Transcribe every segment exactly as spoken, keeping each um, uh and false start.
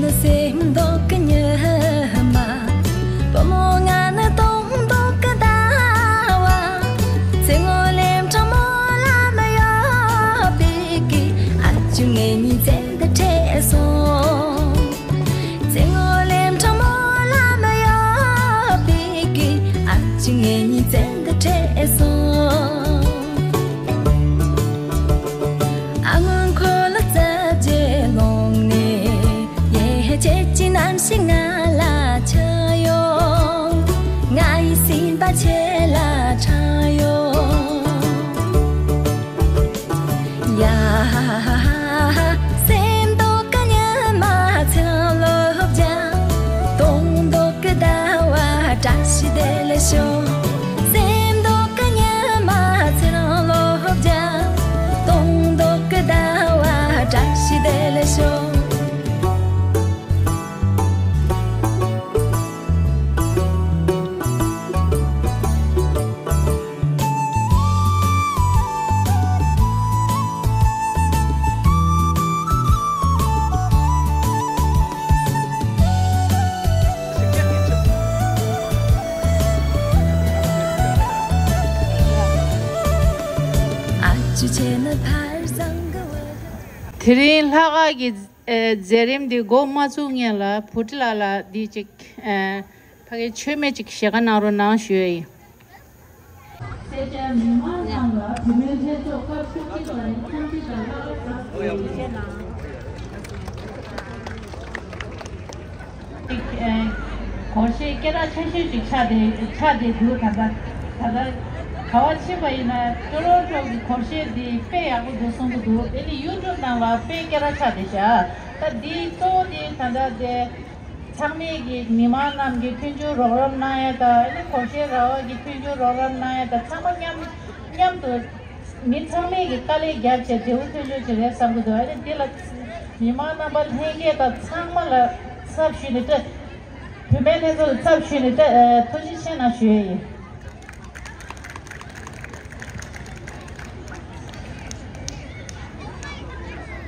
ནི་སེམས་མདོག་གི་ཉི་མ། བུ་མོ་ང་ནི་དུང་མདོག་གི་ཟླ་བ། ཚེ་སྔོན་ལས་འཕྲང་མོ་ལ་མི་གཡོ་བའི་གི། ཨ་ཅུ་ངེད་གཉིས་ཚེ་འདི་འཕྲད་སོང་། ཚེ་སྔོན་ལས་འཕྲང་མོ་ལ་མི་གཡོ་བའི་གི། ཨ་ཅུ་ངེད་གཉིས་ཚེ་འདི་འཕྲད་སོང་། ཨ་སྔོན་ཁོ་ལ་རྩྭ་བརྒྱད་ལོང་ནས། ཡེ་ཧེ་ཁྱེད་ཀྱི་རྣམ་ཤེས་ང་ལ་ཆགས་ཡོང་། ང་ཡི་སེམས་པ་ཁྱེད་ལ་འཁྲང་ཡོང་། ཡ། སེམས་མདོག་གི་ཉི་མ་ཚེ་རིང་ལོ་བརྒྱ། དུང་མདོག་གི་ཟླ་བ་བཀྲ་ཤིས་བདེ་ལེགས་ཤོག། སེམས་མདོག་གི་ཉི་མ་ཚེ་རིང་ལོ་བརྒྱ། དུང་མདོག་གི་ཟླ་བ་བཀྲ་ཤིས་བདེ་ལེགས་ཤོག། དེ་རིང་ལྷག་དཀར་གྱི་ཨེ། མཛད་རིམ་འདི་འགོ་མ་ཚུགས་སྔོན་ལ་བུ་ཁྲིད་ལགས་ལ་འདི་ཅིག་ཨེ། ཕ་གི་མཆོད་མེ་ཅིག་ཞལ་ཁ་གནང་རོགས་གནང་ཞུ་ཡ་ཡིན། སེར་སྐྱ་མི་མང་རྣམས་ལ་བུད་མེད་ལྷན་ཚོགས་སྐབས་བཅུ་གཅིག་པ་ནས་འཚམས་འདྲི་དང་བསླབ་པ་གནང་དགོས། ཅིག་ཨེ། སྒོར་གཞས་སྐད་གྲགས་ཆེ་ཤོས་ཅིག་ཆགས་བསྡད་ཆགས་བསྡད་འདུག་ད་ལྟ་ད་ལྟ་ག་བ་ཕྱིན་པ་ཡིན་ན་ཅོ་ལོ་ཀྲོ་གི་སྒོར་གཞས་འདི་དཔེ་ཡག་པོ་འདུག་གསུང་གི་འདུག་དེ་ནི་ཡུ་ཊུབ་ནང་ལ་དཔེ་སྐད་གྲགས་ཆགས་བསྡད་ཤག་ད་འདི་གཙོ་བོ་དེ་ད་ལྟ་དེ་ཚང་མས་ཀྱི་མི་མང་རྣམས་ཀྱི་མཐུན་འགྱུར་རོགས་རམ་གནང་ཡ་དང་ཨ་ནི་སྒོར་གཞས་ར་བ་གི་མཐུན་འགྱུར་རོགས་རམ་གནང་ཡ་དང་ཚང་མ་མཉམ་མཉམ་དུ། མི་ཚང་མས་ཀྱི་དཀའ་ལས་རྒྱབ་བྱས་འབྲས་བུ་ཐོན་ཆོག་ཅིག་རེད་བསམ་གྱི་འདུག་ཨ་ནི་འདི་ལ་མི་མང་རྣམ་པ་ལྷན་རྒྱས་དང་ཚང་མ་ལ་ཚབ་ཞུས་ནས་བཀྲ། བུད་མེད་ལྷན་ཚོགས་ལ་ཚབ་ཞུས་ནས་བཀྲ། ཨ། ཐུགས་རྗེ་ཆེ་གནང་ཞུ་ཡས་ཡིན།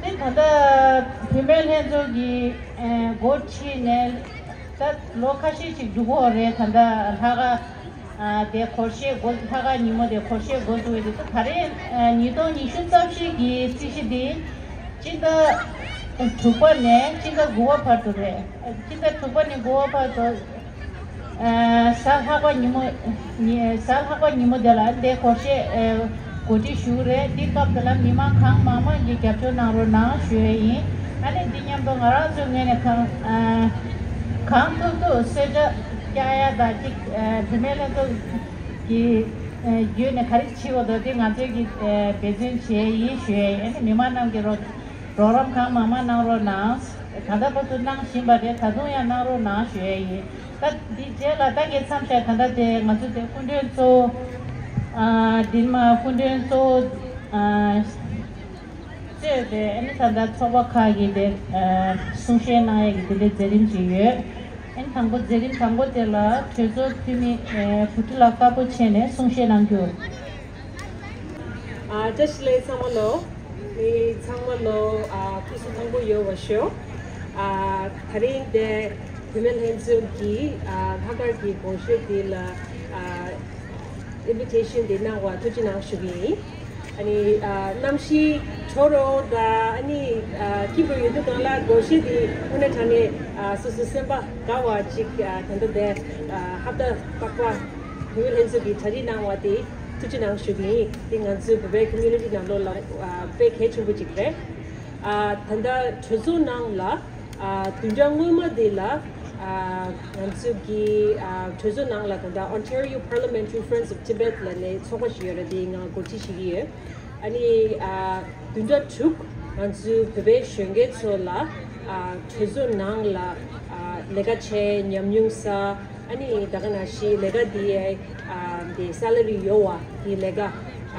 དེ་ད་ལྟ་བུད་མེད་ལྷན་ཚོགས་ཀྱི་ཨ་འགོ་ཁྲིད་ནས་ད་ལོ་ཁ་ཤས་ཅིག་འགྲོ་གི་ཡོད་རེད། ད་ལྟ་ལྷག་དཀར། ཨ། དེ་སྒོར་གཞས་འགོ་ལྷག་དཀར་ཉིན་མོ་དེ་སྒོར་གཞས་འགོ་བཙུགས་ཡོད་དེ་ད་རེས་ཨ་ཉིས་སྟོང་ཉི་ཤུ་རྩ་བཞི་གི་རྩིས་གཞི་འདི་སྤྱི་ཟླ་དྲུག་པ་ནས་སྤྱི་ཟླ་དགུ་པ་བར་དུ་རེད། སྤྱི་ཟླ་དྲུག་པ་ནས་དགུ་པ་བར་དུ་ཨ་གཟའ་ལྷག་པ་ཉིན་མོ་ཉི་གཟའ་ལྷག་པ་ཉིན་མོ་དེ་ལ་དེ་སྒོར་གཞས་ཨ་གོ་སྒྲིག་ཞུ་གི་རེད། འདི་སྐབས་དེ་ལ་མི་མང་གང་མང་མང་གིས་རྒྱབ་སྐྱོར་གནང་རོགས་གནང་ཞུ་ཡས་ཡིན། ཨ་ནི་འདི་མཉམ་དུ་ང་རང་ཚོའི་ངོས་ནས་གང་ཨ་གང་ཐུབ་ཐུབ་གསོལ་ཇ་བཀྱག་ཡ་དང་ཅིག་ཨ་བུད་མེད་ལྷན་ཚོགས་ཀྱི་ཨ་བརྒྱུད་ནས་ག་རེ་བྱེད་དགོས་འདུག་དེ་ང་ཚོས་ཀྱི་ཨ་འབད་བརྩོན་བྱས་ཡིན་ཞུ་ཡས་ཡིན། ཨ་ནི་མི་མང་རྣམས་ཀྱིས་རོགས་རོགས་རམ་གང་མང་མང་གནང་རོགས་གནང་། ད་ལྟ་བར་དུ་གནང་བཞིན་པ་རེད། ད་དུང་ཡང་གནང་རོགས་གནང་ཞུ་ཡས་ཡིན། ད་འདི་རྗེས་ལ་ད་གའི་མཚམས་བཞག་ད་ལྟ་དེ་ང་ཚོ་དེ་སྐུ་མགྲོན་གཙོ་བོ་ཨ་འདི་མ་སྐུ་མགྲོན་གཙོ་བོ་ཨ་གཙོས་པའི་ཨ་ནི་ད་ལྟ་ཚོགས་པ་ཁག་གི་དེ་ཨ་གསུང་བཤད་གནང་ཡས་ཀྱི་དེ་འདྲའི་མཛད་རིམ་ཅིག་ཡོད། ཨ་ནི་དང་པོ་མཛད་རིམ་དང་པོ་དེ་ལ་གྲོས་ཚོགས་འཐུས་མི་ཨ་བུ་ཁྲིད་ལགས་དཀར་པོ་ཆེ་ནས་གསུང་བཤད་གནང་རྒྱུ། ཨ། བཀྲ་ཤིས་བདེ་ལེགས་ཚང་མ་ལོ། མི་ཚང་མ་ལོ། ཨ། སྐུ་གཟུགས་ཐང་པོ་ཡོད་པ་ཞུ། ཨ། ད་རིང་དེ་བུད་མེད་ལྷན་ཚོགས་ཀྱི་ཨ་ལྷག་དཀར་གྱི་སྒོར་གཞས་འདི་ལ་ཨ་ཨིན་བི་ཊེ་ཤན་འདི་གནང་བ་ཐུགས་རྗེ་གནང་ཞུ་གི་ཡིན། ཨ་ནི་ཨ་གནམ་གཤིས་དྲོ་རུ་དང་ཨ་ནི་ཨ་སྐྱིད་པོ་ཡོད་དུས་སྒང་ལ་སྒོར་གཞས་འདི་དངོས་གནས་དྲང་གནས་ཨ་སོ་སོའི་སེམས་པ་དགའ་བ་ཅིག་ཨ་ད་ལྟ་དེ་ཨ་ཧབ་ཏ་རྟག་པར་བུད་མེད་ལྷན་ཚོགས་ཀྱིས་གྲ་སྒྲིག་གནང་བ་དེ་ཐུགས་རྗེ་གནང་ཞུ་གི་ཡིན། དེ་ང་ཚོའི་བོད་པའི་ཀོ་མིའུ་ནི་ཊི་ནང་ལོགས་ལ་ཨ་དཔེ་གལ་ཆེན་པོ་ཅིག་རེད། ཨ་ད་ལྟ་གྲོས་ཚོགས་ནང་ལ་ཨ་བདུན་ཕྲག་སྔོན་མ་དེ་ལ་ཨ་ང་ཚོ་གི་ཨ་གྲོས་ཚོགས་ནང་ལ་ད་ལྟ་Ontario Parliamentary Friends of Tibet ལབ་ནས་ཚོགས་པ་ཞིག་ཡོད་རེད། དེ་ང་འགོ་ཁྲིད་བྱེད་ཀྱི་ཡོད། ཨ་ནི་ཨ་བདུན་ཕྲག་དྲུག་ང་ཚོའི་བོད་པའི་གཞོན་སྐྱེས་ཚོ་ལ་ཨ་གྲོས་ཚོགས་ནང་ལ་ཨ་ལས་ཀ་བྱེད་ཉམས་མྱོང་བསགས། ཨ་ནི་ད་ག་ནང་བཞིན་ལས་ཀ་འདི་ཨ་འདི་སེ་ལ་རི་ཡོད་པ་འདི་ལས་ཀ་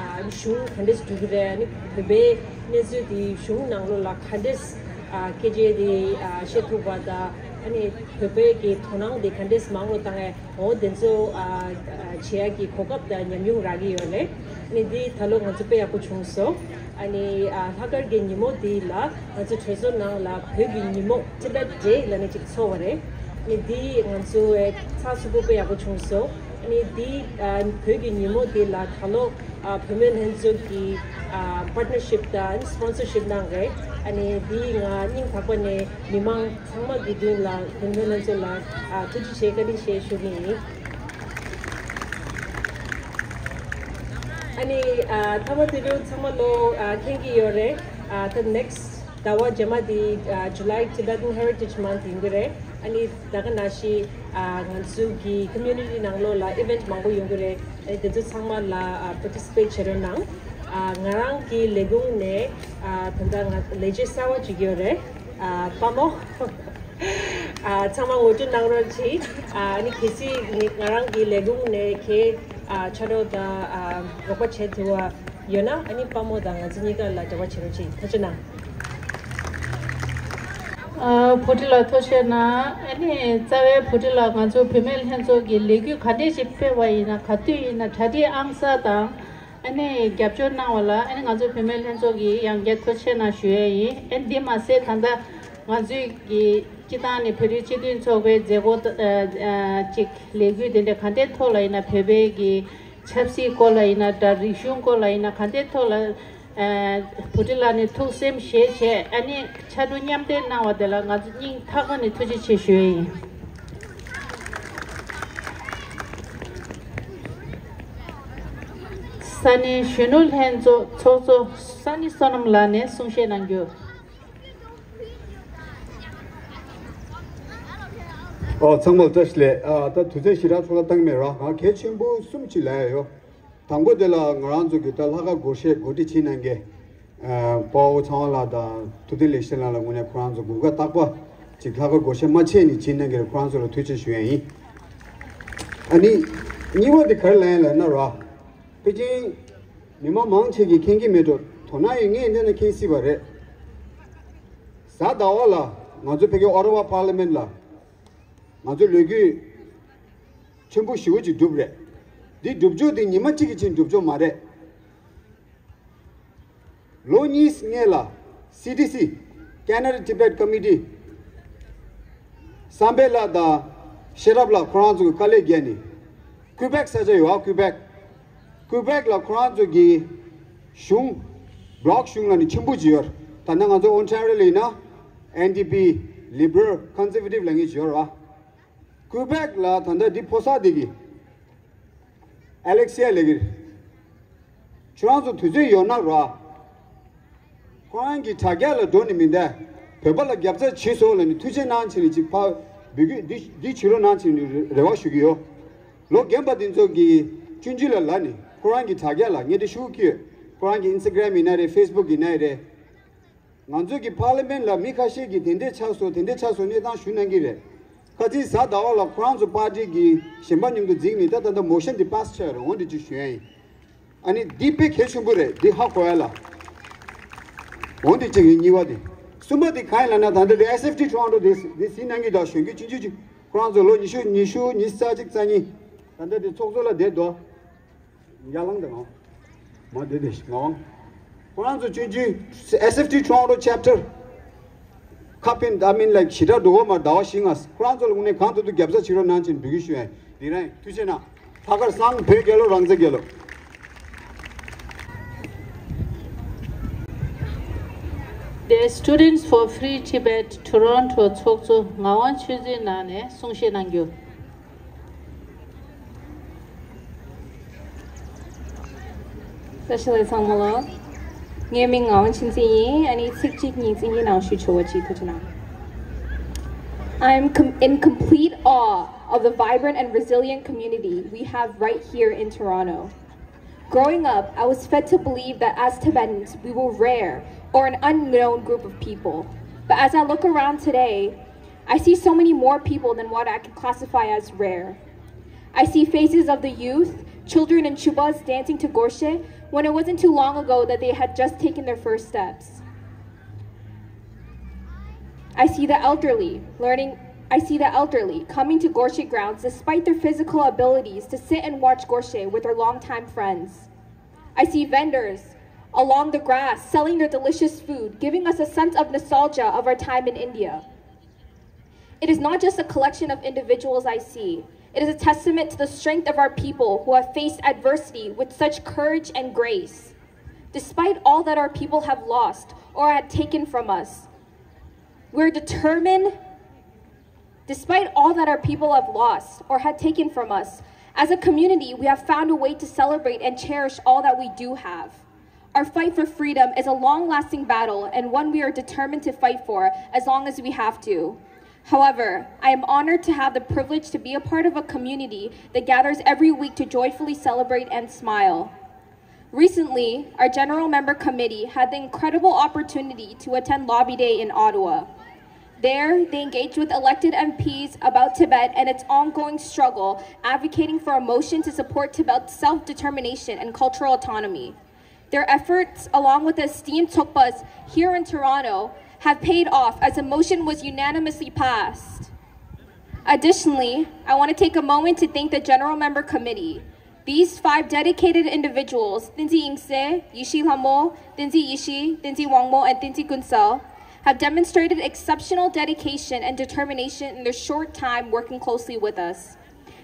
ཨ་གཞུང་ག་འདྲས་སྒྲུབ་ཀྱི་རེད། ཨ་ནི་བོད་པའི་གནས་ཚུལ་འདི་གཞུང་ནང་ལོགས་ལ་ག་འདྲས་ཨ་སྐད་ཆ་འདི་ཨ་བཤད་ཐུབ་པ་དང་ ཨ་ནི་བོད་པའི་གི་དོ་སྣང་དེ་ག་འདྲས་མང་རུ་བཏང་ཡ། འོ་དེ་ཚོ་ཨ་ཨ་བྱེད་ཡ་གི་གོ་སྐབས་དང་ཉམས་མྱོང་རག་གི་ཡོད་རེད། ཨ་ནི་འདི་ད་ལོ་ང་ཚོ་དཔེ་ཡག་པོ་བྱུང་སོང་། ཨ་ནི་ཨ་ལྷག་དཀར་གྱི་ཉིན་མོ་འདི་ལ་ང་ཚོ་གྲོས་ཚོགས་ནང་ལ་བོད་ཀྱི་ཉིན་མོ་Tibet Day ལབ་ནས་ཅིག་ཚོགས་པ་རེད། ཨ་ནི་འདི་ང་ཚོ་ཚགས་ཚུད་པོ་དཔེ་ཡག་པོ་བྱུང་སོང་། ཨ་ནི་འདི་ཨ་བོད་ཀྱི་ཉིན་མོ་འདི་ལ་ད་ལོ་ཨ་བུད་མེད་ལྷན་ཚོགས་ཀྱིས་ཨ་partnership དང་sponsorship གནང་རེད། ཨ་ནི་འདི་ང་སྙིང་ཐག་པ་ནས་མི་མང་ཚང་མ་གི་མདུན་ལ་བུད་མེད་ལྷན་ཚོགས་ལ་ཨ་ཐུགས་རྗེ་ཆེ་བཀའ་དྲིན་ཆེ་ཞུ་གི་ཡིན། ཨ་ནི་ཨ་མཐའ་མ་དེ་རུ་ཚང་མ་ལོ་ཨ་མཁྱེན་གྱི་ཡོད་རེད། ཨ་ད་next ཟླ་བ་རྗེས་མ་དེ་ཨ་July Tibetan Heritage Month ཡིན་གྱི་རེད། ཨ་ནི་ད་ག་ནང་བཞིན་ཨ་ང་ཚོའི་གི་community ནང་ལོགས་ལ་event མང་པོ་ཡོང་གི་རེད། ཨ་ནི་དེ་ཚོ་ཚང་མ་ལ་ཨ་participate བྱེད་རོགས་གནང་། ཨ་ང་རང་གི་ལས་ཁུངས་ནས་ཨ་ད་ལྟ་ང་ལས་བྱེད་གསར་པ་ཅིག་ཡོད་རེད། ཨ་དཔའ་མོ། ཨ་ཚང་མ་ངོ་སྤྲོད་གནང་རོགས་གྱིས། ཨ་ནི་གལ་སྲིད་ང་ང་རང་གི་ལས་ཁུངས་ནས་ཁྱེད་ཨ་ཕྱག་རོགས་དང་ཨ་རོགས་པ་བྱེད་ཐུབ་པ་ཡོད་ན། ཨ་ནི་དཔའ་མོ་དང་ང་ཚོ་གཉིས་ཀ་ལ་འབྲེལ་བ་བྱེད་རོགས་གྱིས། ཐུགས་རྗེ་གནང་། ཨ་བུ་ཁྲིད་ལགས་ཐུགས་རྗེ་གནང་། ཨ་ནི་རྩ་བའི་བུ་ཁྲིད་ལགས་ང་ཚོ་བུད་མེད་ལྷན་ཚོགས་ཀྱི་ལས་འགུལ་ག་འདྲས་ཞིག་སྤེལ་བ་ཡིན་ན། ག་དུས་ཡིན་ན་གྲ་སྒྲིག་ཨང་གསར་དང་ཨ་ནི་རྒྱབ་སྐྱོར་གནང་བ་ལ་ཨ་ནི་ང་ཚོ་བུད་མེད་ལྷན་ཚོགས་ཀྱིས་ཡང་བསྐྱར་ཐུགས་རྗེ་གནང་ཞུ་ཡས་ཡིན། ཨ་ནི་འདི་མ་ཟད་ད་ལྟ་ང་ཚོའི་གི་སྤྱི་བཏང་ནས་བོད་རིགས་སྤྱི་མཐུན་ཚོགས་པའི་མཛད་སྒོ་ཨ་ཨ་ཅིག་ལས་འགུལ་དེ་འདྲ་ག་འདྲའི་ཐོག་ལ་ཡིན་ན། བོད་པའི་གི་ཆབ་སྲིད་སྐོར་ལ་ཡིན་ན་འདྲ། རིག་གཞུང་སྐོར་ལ་ཡིན་ན་ག་འདྲའི་ཐོག་ལ་ཨ་བུ་ཁྲིད་ལགས་ནས་ཐུགས་སེམས་བཞེས་བྱས་ཨ་ནི་ཕྱར་གྲུ་མཉམ་འདེགས་གནང་བ་དེ་ལ་ང་ཚོ་སྙིང་ཐག་པ་ནས་ཐུགས་རྗེ་ཆེ་ཞུ་ཡས་ཡིན། ས་གནས་གཞོན་ནུ་ལྷན་ཚོགས་ཚོགས་གཙོ་ས་གནས་བསོད་ནམས་ལགས་ནས་གསུང་བཤད་གནང་རྒྱུ། ཨོ་ཚང་མ་ལ་བཀྲ་ཤིས་བདེ་ལེགས། ཨ་ད་དུས་ཚོད་ཞེ་དྲག་འཕྲོ་བརླག་བཏང་མེད་ར། ང་གལ་ཆེན་པོ་གསུམ་ཅིག་ལབ་ཡ་ཡོད། དང་པོ་དེ་ལ་ང་རང་ཚོ་གི་ད་ལྷག་དཀར་སྒོར་གཞས་གོ་སྒྲིག་བྱེད་གནང་མཁན་ཨ་དཔའ་བོ་ཚེ་དབང་ལགས་དང་ཐུབ་བསྟན་ལེགས་བཤད་ལགས་ལ་དངོས་གནས་ཁོ་རང་ཚོ་གོ་སྐབས་རྟག་པར་ཅིག་ལྷག་དཀར་སྒོར་གཞས་མ་ཆད་ནས་བྱེད་གནང་མཁན་ཁོ་རང་ཚོ་ལ་ཐུགས་རྗེ་ཆེ་ཞུ་ཡ་ཡིན། ཨ་ནི་གཉིས་པ་དེ་ག་རེ་ལབ་ཡིན་ལབ་ན་ར། པེ་ཅིང་མི་མང་མང་ཆེ་གིས་མཁྱེན་གྱི་མེད་འགྲོ། དོ་སྣང་ཡོད་མཁན་འདི་ན་མཁྱེན་སྲིད་པ་རེད། གཟའ་ཟླ་བ་ལ་ང་ཚོ་ཕ་གི་ཨོ་ཊ་ཝ་པར་ལི་མེན་ཊི་ལ་ང་ཚོ་ལས་འགུལ་ཆེན་པོ་ཞེ་པོ་ཅིག་བསྒྲུབས་རེད། འདི་བསྒྲུབ་ཕྱོགས་འདི་ཉི་མ་གཅིག་གི་ཆེད་བསྒྲུབ་ཕྱོགས་མ་རེད། ལོ་གཉིས་སྔོན་ལ་སི་ཊི་སི། Canada Tibet Committee བསམ་འཕེལ་ལགས་དང་ཤེས་རབ་ལགས་ཁོ་རང་ཚོ་གི་དཀའ་ལས་བརྒྱབ་ནས། ཀུའི་བེག་ས་ཆ་ཡོད་ཨ། ཀུའི་བེག་ཀུའི་བེག་ལ་ཁོ་རང་ཚོ་གི་གཞུང་། བྷི་ལོག་གཞུང་ལ་ནི་ཆེན་པོ་ཅིག་ཡོད། ད་ནི་ང་ཚོ་ཨོན་ཊ་རི་ཡོ་ལ་ཡིན་ན་ཨེན་ཌི་པི། Liberal Conservative ལབ་མཁན་ཅིག་ཡོད་རེད་བ། ཀུའི་བེག་ལ་ད་ལྟ་འདི་ཕོ་གསར་དེ་གིས་ཨ་ལེག་སི་ཡ་ལབ་ཀྱི་རེད། ཁྱོད་རང་ཚོ་དུས་ཚོད་ཡོད་ན་ར། ཁོ་རང་གི་དྲ་རྒྱ་ལ་འགྲོ་ནི་མིན་ད། བོད་པ་ལ་རྒྱབ་རྩ་བྱེད་སོང་ལབ་ནི་ཐུགས་རྗེ་གནང་བྱས་ནི་ཅིག་ཕར་འབོད་སྐུལ་འདི་འདི་བྱེད་རོགས་གནང་བྱས་ནི་རེ་བ་ཞུ་གི་ཡོད། ལོ་རྒན་པ་འདི་ཚོ་གིས་ཆུང་ཆུང་ལ་ལབ་ནི་ཁོ་རང་གི་དྲ་རྒྱ་ལ་ངས་འདི་ཞུ་གི་ཡོད། ཁོ་རང་གི་ཨིན་སི་ཊ་གྷི་རམ་ཡིན་ན་རེད། ཕེ་སི་བུག་ཡིན་ན་རེད། ང་ཚོ་གི་པར་ལི་མེན་ཊི་ལ་མི་ཁ་ཤས་ཀྱིས་དེ་འདྲས་ཆགས་སོང་དེ་འདྲས་ཆགས་སོང་གནས་སྟངས་ཞུ་གནང་གི་རེད། ཁ་སང་གཟའ་ཟླ་བ་ལ་ཁོ་རང་ཚོ་པར་ཊི་གི་གཞན་པ་མཉམ་དུ་འཛིང་ནི་ད་ད་ལྟ་མོ་ཤན་འདི་པཱ་སི་ཆགས་ཡོད་རེད། འོ་འདི་ཅིག་ཞུ་ཡ་ཡིན། ཨ་ནི་འདི་དཔེ་གལ་ཆེན་པོ་རེད། འདི་ཧ་གོ་ཡ་ལ། འོ་འདི་གཅིག་ཡིན། གཉིས་པ་དེ། གསུམ་པ་དེ་གང་ཡིན་ལབ་ན་ད་ལྟ་འདི་ཨེས་ཨེཕ་ཊི་ཊོ་རོན་ཊོ་དེ་འདི་གཟིགས་གནང་གི་འདུག་གཞོན་སྐྱེས་ཆུང་ཆུང་ཅིག་ཁོ་རང་ཚོ་ལོ་ཉི་ཤུ་ཉི་ཤུ་ཉི་ཤུ་རྩ་གཅིག་རྩ་གཉིས། ད་ལྟ་འདི་ཚོགས་གཙོ་ལ་བསྡད་འདུག་ཡར་ལངས་དང་། མ་བསྡད་དེ་ང་དབང་། ཁོ་རང་ཚོ་ཆུང་ཆུང་ཨེས་ཨེཕ་ཊི་ཊོ་རོན་ཊོ་ཆེབ་ཊར། ཁ་ཕན་ད་མིན་ལ་ཞེ་དྲག་འགྲོ་གི་མ་རེད། ཟླ་བ་བཞི་ལྔ། ཁོ་རང་ཚོ་ལ་དངོས་གནས་གང་ཐུབ་ཐུབ་རྒྱབ་རྩ་བྱེད་རོགས་གནང་བྱས་འབོད་སྐུལ་ཞུ་ཡ་ཡིན། འདི་རང་ཐུགས་རྗེ་གནང་། ཐ་སྐར་བཟང་། བོད་རྒྱལ་ལོ། རང་བཙན་རྒྱལ་ལོ། The Students for Free Tibet Toronto ཚོགས་གཙོ་ངག་དབང་ཆོས་འཛིན་ལགས་ནས་གསུང་བཤད་གནང་རྒྱུ། བཀྲ་ཤིས་བདེ་ལེགས་ཚང་མ་ལ། ངའི་མིང་ངག་དབང་ཆོས་འཛིན་ཡིན། ཨ་ནི་ཚིག་གཅིག་གཉིས་བཙན་གྱིས་ནང་ཞུ་ཆོག་པ་ཅིག་ཐུགས་རྗེ་གནང་། I am com- in complete awe of the vibrant and resilient community we have right here in Toronto. Growing up, I was fed to believe that as Tibetans, we were rare or an unknown group of people. But as I look around today, I see so many more people than what I could classify as rare. I see faces of the youth, children in chubas dancing to Gorshe, when it wasn't too long ago that they had just taken their first steps. I see the elderly learning I see the elderly coming to Gorshe grounds despite their physical abilities to sit and watch Gorshe with their longtime friends. I see vendors along the grass selling their delicious food, giving us a sense of nostalgia of our time in India. It is not just a collection of individuals I see. It is a testament to the strength of our people who have faced adversity with such courage and grace. Despite all that our people have lost or had taken from us, we're determined Despite all that our people have lost or had taken from us, as a community, we have found a way to celebrate and cherish all that we do have. Our fight for freedom is a long lasting battle and one we are determined to fight for as long as we have to. However, I am honored to have the privilege to be a part of a community that gathers every week to joyfully celebrate and smile. Recently, our General Member Committee had the incredible opportunity to attend Lobby Day in Ottawa. There, they engaged with elected M Ps about Tibet and its ongoing struggle, advocating for a motion to support Tibet's self determination and cultural autonomy. Their efforts, along with the esteemed Tokpas here in Toronto, have paid off as the motion was unanimously passed. Additionally, I want to take a moment to thank the General Member Committee. These five dedicated individuals, Tenzin Yingse, Yishi Lhamo, Tenzin Yishi, Tenzin Wangmo, and Tenzin Gunsal, have demonstrated exceptional dedication and determination in their short time working closely with us.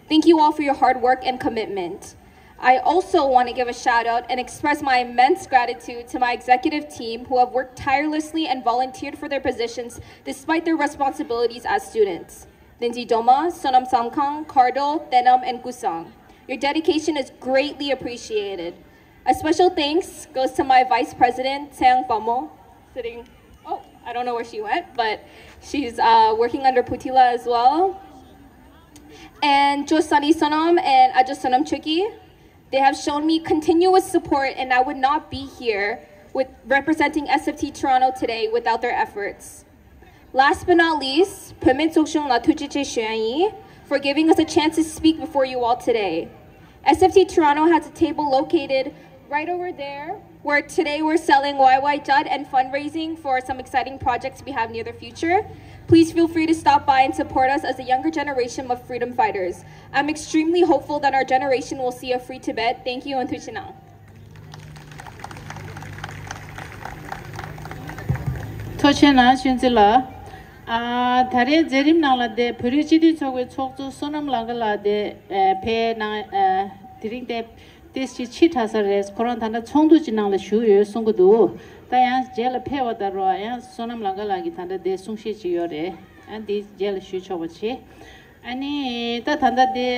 Thank you all for your hard work and commitment. I also want to give a shout out and express my immense gratitude to my executive team who have worked tirelessly and volunteered for their positions despite their responsibilities as students. Lindsay Doma, Sonam Samkhang, Cardo, Denam, and Kusang. Your dedication is greatly appreciated. A special thanks goes to my Vice President, Tsang Pamo, sitting, oh, I don't know where she went, but she's uh, working under Putila as well. And Josani Sonam and Ajo Sonam Chuki, they have shown me continuous support, and I would not be here with representing S F T Toronto today without their efforts. Last but not least, Permit Sokshung La Tujiche Shuanyi for giving us a chance to speak before you all today. S F T Toronto has a table located right over there, where today we're selling Y Y Judd and fundraising for some exciting projects we have near the future. Please feel free to stop by and support us as a younger generation of freedom fighters. I'm extremely hopeful that our generation will see a free Tibet. Thank you and Tuchinang. ཐུགས་རྗེ་གནང་། ཆོས་འཛིན་ལགས། ཨ། ད་རེས་མཛད་རིམ་ནང་ལ་དེ་བོད་རིགས་སྤྱི་མཐུན་ཚོགས་པའི་ཚོགས་གཙོ་བསོད་ནམས་ལགས་ལགས་དེ་ཨ་ཕེབས་གནང་། ཨ། དེ་རིང་དེ་ཏེས་ཅིག་ཕྱི་དྲགས་ས་རེད། ཁོ་རང་ད་ལྟ་ཚོགས་འདུ་ཅིག་ནང་ལ་ཞུགས་ཡོད་གསུང་གི་འདུག་ད་ཡང་རྗེས་ལ་ཕེབས་པ་ད་རོ། ཡང་བསོད་ནམས་ལགས་ལགས་ཀྱིས་ད་ལྟ་དེ་གསུང་བཤད་ཅིག་ཡོད་རེད། ཨ། འདི་རྗེས་ལ་ཞུ་ཆོག་པ་བྱེད། ཨ་ནི་ད་ད་ལྟ་དེ་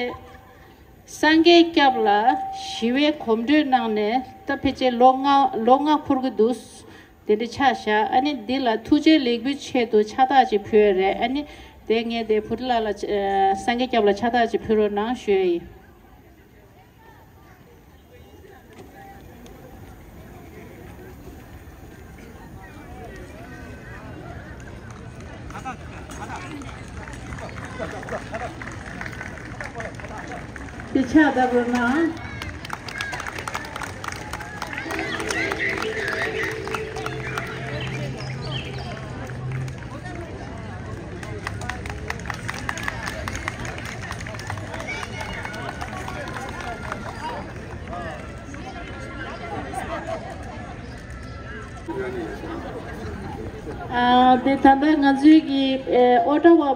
སངས་རྒྱས་སྐྱབས་ལ་ཞི་བའི་གོམ་བགྲོད་གནང་ནས་ད་ཕལ་ཆེར་ལོ་ལྔ་ལོ་ལྔ་འཁོར་གྱི་འདུག་དེ་འདྲ་ཆགས་བཞག་ཨ་ནི་འདི་ལ་ཐུགས་རྗེ་ལེགས་འབུལ་ཆེད་དུ་ཕྱག་རྟགས་ཅིག་ཕུལ་ཡོད་རེད། ཨ་ནི་དེ་ངས་དེ་བུ་ཏི་ལ་ལ་ཨ་སངས་རྒྱས་སྐྱབས་ལ་ཕྱག་རྟགས་ཅིག་ཕུལ་རོགས་གནང་ཞུ་ཡ་ཡིན། དེ་ཕྱག་བརྡབ་རོགས་གནང་། ཨ། དེ་ད་ལྟ་ང་ཚོའི་གི་ཨ་ཨོ་ཊ་ཝ་ཨ་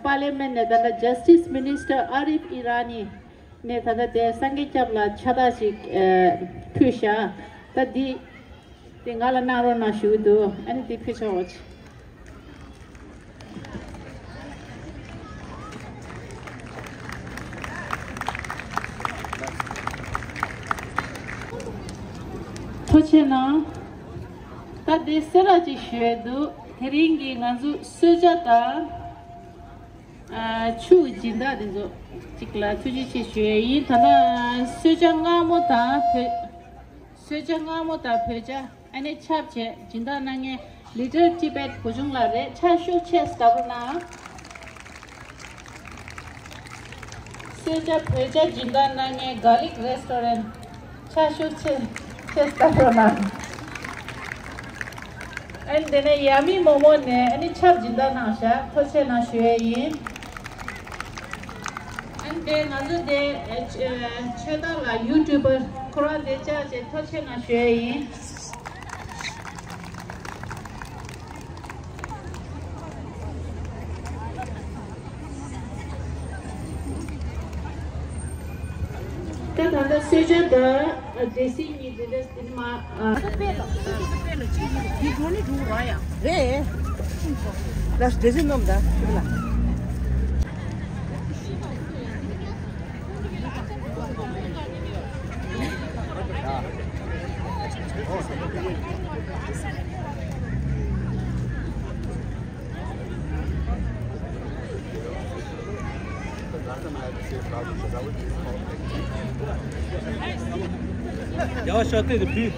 པར་ལི་མེན་ཊི་ནས་ད་ལྟ་ཇས་ཊིས་མི་ནི་སི་ཊར་ཨ་རིབ་ཨི་ར་ནི་ནས་ད་ལྟ་དེ་སངས་རྒྱས་སྐྱབས་ལ་ཕྱག་རྟགས་ཤིག་ཨ་ཕུལ་བཞག་ད་འདི་དེ་ང་ལ་གནང་རོགས་གནང་ཞུ་གི་འདུག་ཨ་ནི་དེ་ཕུལ་ཆོག་པ་བྱེད། ཐུགས་རྗེ་གནང་། ད་དེ་གསལ་བསྒྲགས་ཅིག་ཞུ་ཡས་འདུག་དེ་རིང་གི་ང་ཚོ་གསོལ་ཇ་དང་ཨ་ཆུ་སྦྱིན་བདག་དེ་ཚོ་ཅིག་ལ་ཐུགས་རྗེ་ཆེ་ཞུ་ཡས་ཡིན། ད་ལྟ་གསོལ་ཇ་མངར་མོ་དང་བོད་གསོལ་ཇ་མངར་མོ་དང་བོད་ཇ། ཨ་ནི་ཆབ་བྱས་སྦྱིན་བདག་གནང་མཁན་Little Tibet བུ་ཆུང་ལགས་རེད། ཕྱག་ཤུགས་ཆེ་སྟབས་རོ་གནང་། གསོལ་ཇ་བོད་ཇ་སྦྱིན་བདག་གནང་མཁན་Garlic Restaurant ཕྱག་ཤུགས་ཆེ་ཆེ་སྟབས་རོ་གནང་། ཨ་ནི་དེ་ནས་ཡ་མི་མོ་མོ་ནས་ཨ་ནི་ཆབ་སྦྱིན་བདག་གནང་ཤག་ཐུགས་རྗེ་གནང་ཞུ་ཡས་ཡིན། ཨ་ནི་དེ་ང་ཚོ་དེ་ཨ་ཆོས་ཆོས་བདག་ལགས་ཡུ་ཊུབ་པར་ཁོ་རང་དེ་བཅར་བྱས་ཐུགས་རྗེ་གནང་ཞུ་ཡས་ཡིན། ད་ད་ལྟ་གསོལ་ཇ་དང་སྡེ་སྲིད་གཉིས་འདི་འདྲ་འདི་ནི་མ། རེད། ལ་སྡེ་སྲིད་རྣམས་དང་ཁྱོད་ལ། ཡ་ཤ་ཏེ་དེ་ཕི།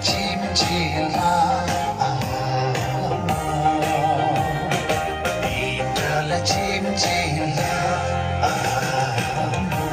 ཁྱིམ་ཆེན་ལ། ཨ་མོ། འདི་འདྲ་ལ་ཁྱིམ་ཆེན་ལ། ཨ་མོ།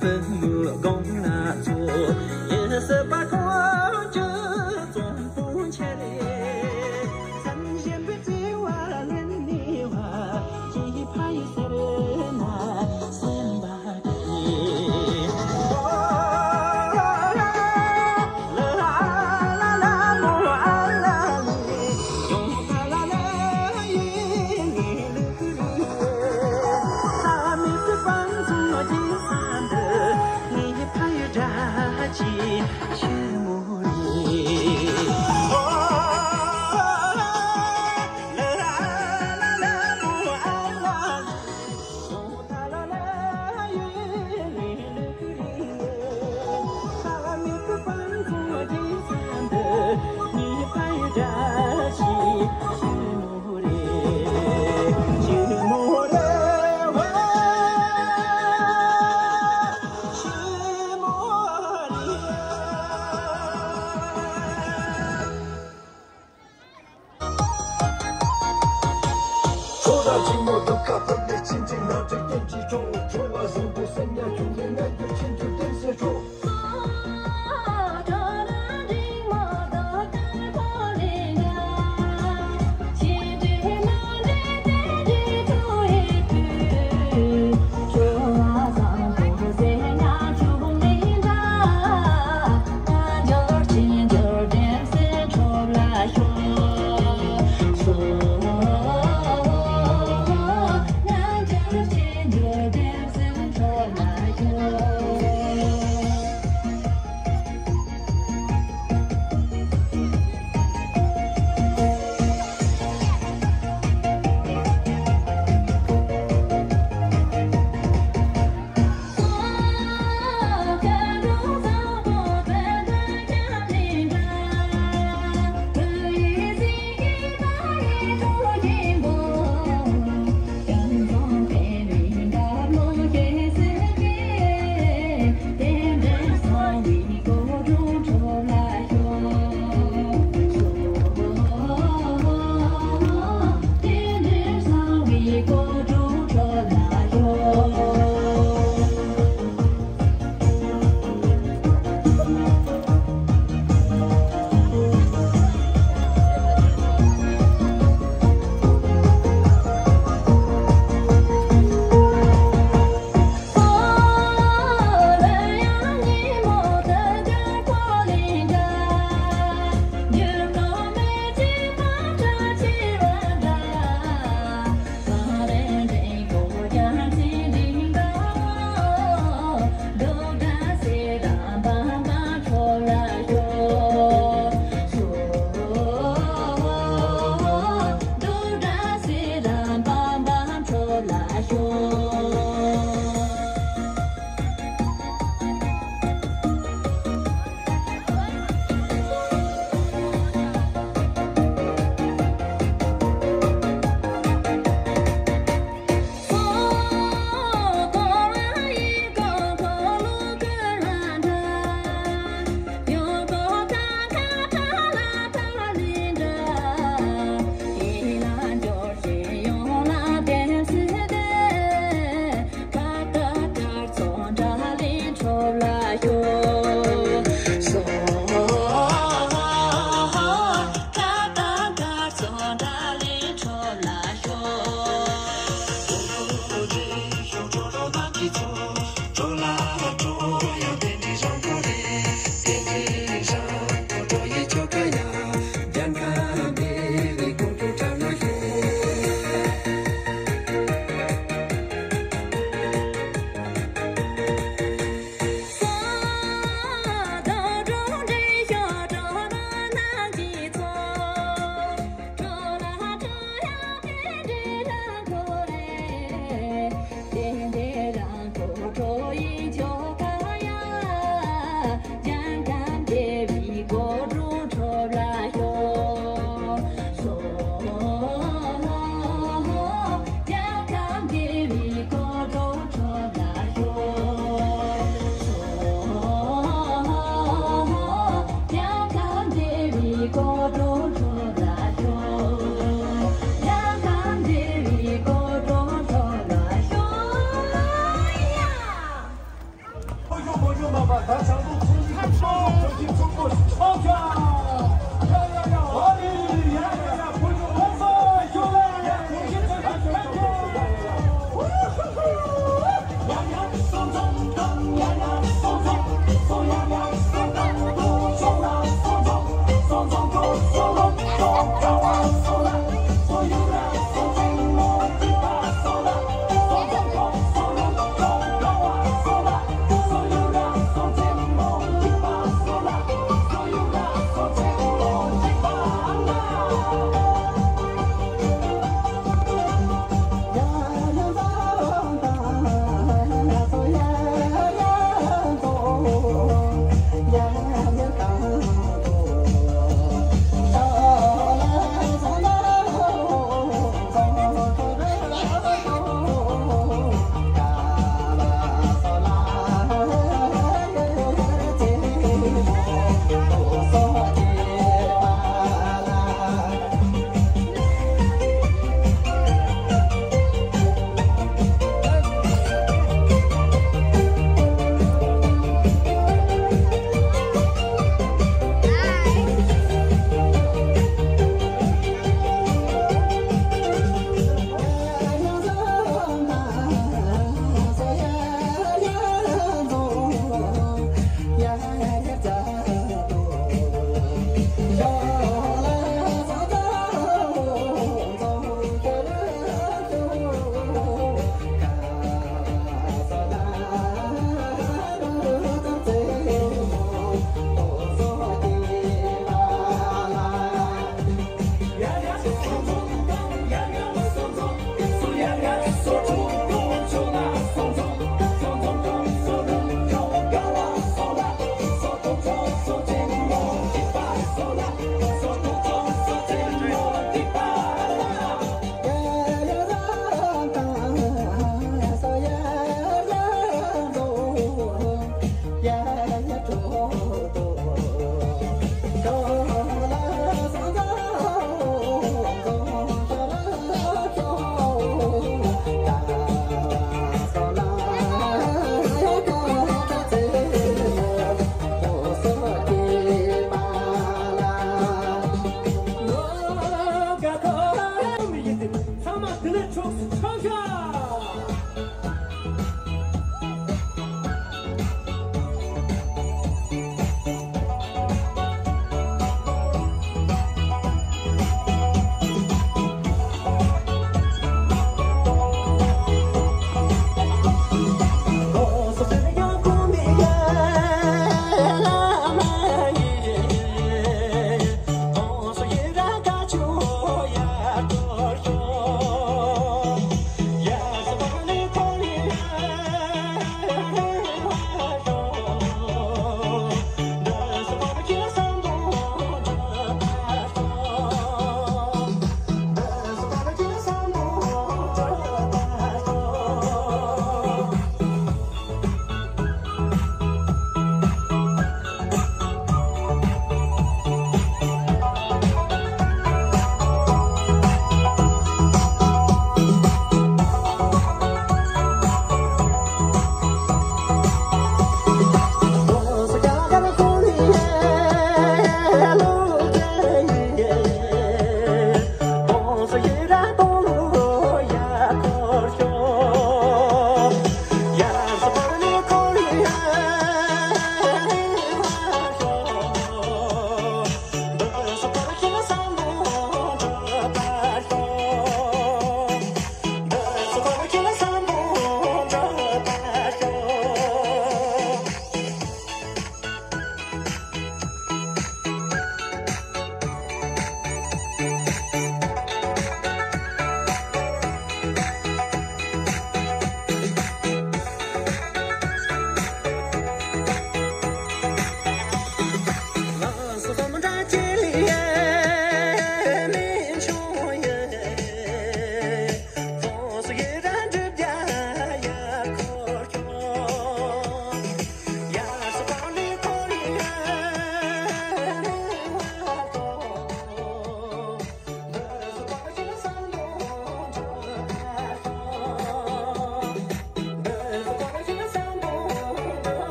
པུས་མོའི་དགུང་ལ་འཚོ། ཡིད་སྲིད་པ་ཀུན་གྱི་བཙོན་དཔོན་ཁྱེད་རེད། མཚན་གཞན་པའི་བརྩེ་བ་ལེན་ནུས་པ། ཅི་ཕ་ཡི་ཟེར་ན་སེམས་པ་དེ། ཁྲོ་ར་ཆེན་མོ་དུ་ཁ་ཕུར་ཏེ་ཆིན་ཆིན་ན་ཁྲིད་ཀྱིན་ཅི་ཁྲོ། ཁྲོ་བ་ཟིན་པོ་སེམས་ཉ་ཁྱུང་ལས་ང་རྒྱུ་ཆེན་རྒྱུ་ཏེ་སེ་ཁྲོ།